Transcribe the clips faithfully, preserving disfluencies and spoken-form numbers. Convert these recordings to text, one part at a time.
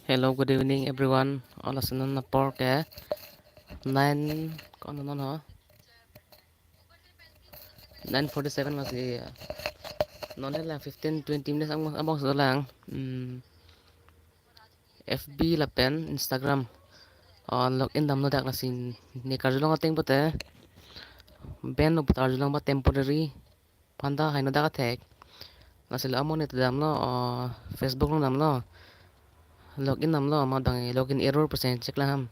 Hello, good evening, everyone. Ola sinon apor ke nine, ko-an non ho? Nine forty-seven lasi. Non la fifteen twenty minutes ang abang so lang. Hmm. F B lapen Instagram. Oh, login damlo dak lasi ne karjulong ateng pote. Ban lo putar arjulong ba temporary. Panta haino dak athek. Lasi lo amonit damlo, oh, Facebook along damlo. Login damlo, amat bang login error percent check lang ham.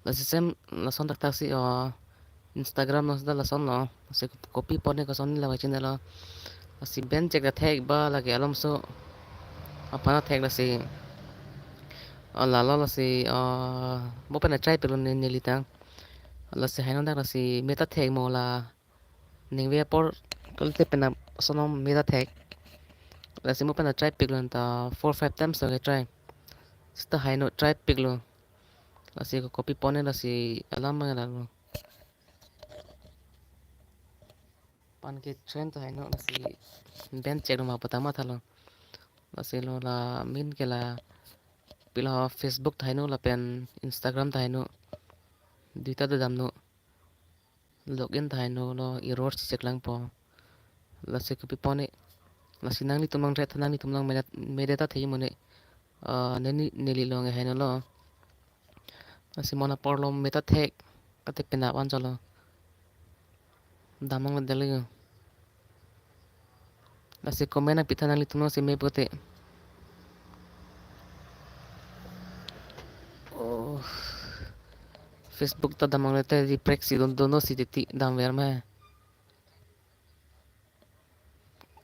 Lasi same lason tak tak si, oh, Instagram along sita lason lo. Lasi copy pon ne koson la wachin lo. Lasi ban check athek ba lake alom so. Aphan athek lasi. Oh, lalo lasi, oh, mo pen try pilo ne neli tang. Lasi haino dak lasi meta thek mo la. Ningve apor kalite penap sonom meta thek. Lasi mo pen try piklo ta four five times lake try. Sita haino try piklo. Lasi ko copy pon ne lasi alam mangalalo. Pan ke trend ta haino lasi ban check ma patama thalo. Lasi lo la min ke la pila Facebook ta haino lapen Instagram ta haino. Duita ta damno. Login ta haino lo error si check lang po. Lasi copy pon ne. Lasi nanglitum lang ret nanglitum lang meta meta ta thei mo ne. Ah, neni neli long haino lo. Lasi mo apor lo meta thek kate penap an cholo. Damang le dali. Lasi comment apitha nanglitum si me pote. Oh. Facebook ta damang le te refresh si don dono si titi damver ma.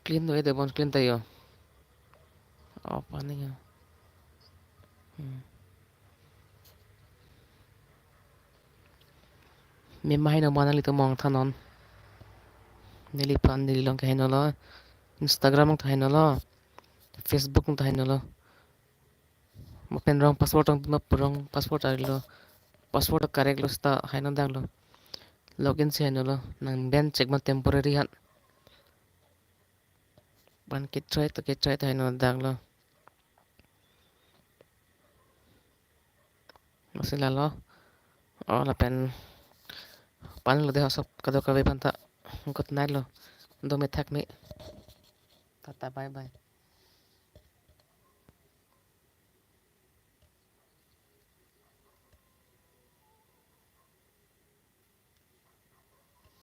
Clean do ede bon clean ta yo. Oh, pani yo. Hmm. Mema haino ma nanglitum mong thanon. Neliphan neli long ke haino lo. Instagram ta haino lo. Facebook ta haino lo. Mo pen wrong password tong mo wrong password ari lo. Password correct lo sita haino dak lo. Login si haino lo. Nang ban check ma temporary han. Pan ke try to ke try ta haino dak lo. Lasi lalo. Oh, lapen pan lo de hosop kadokave panta. Good night lo. Do me thak me. Tata bye bye.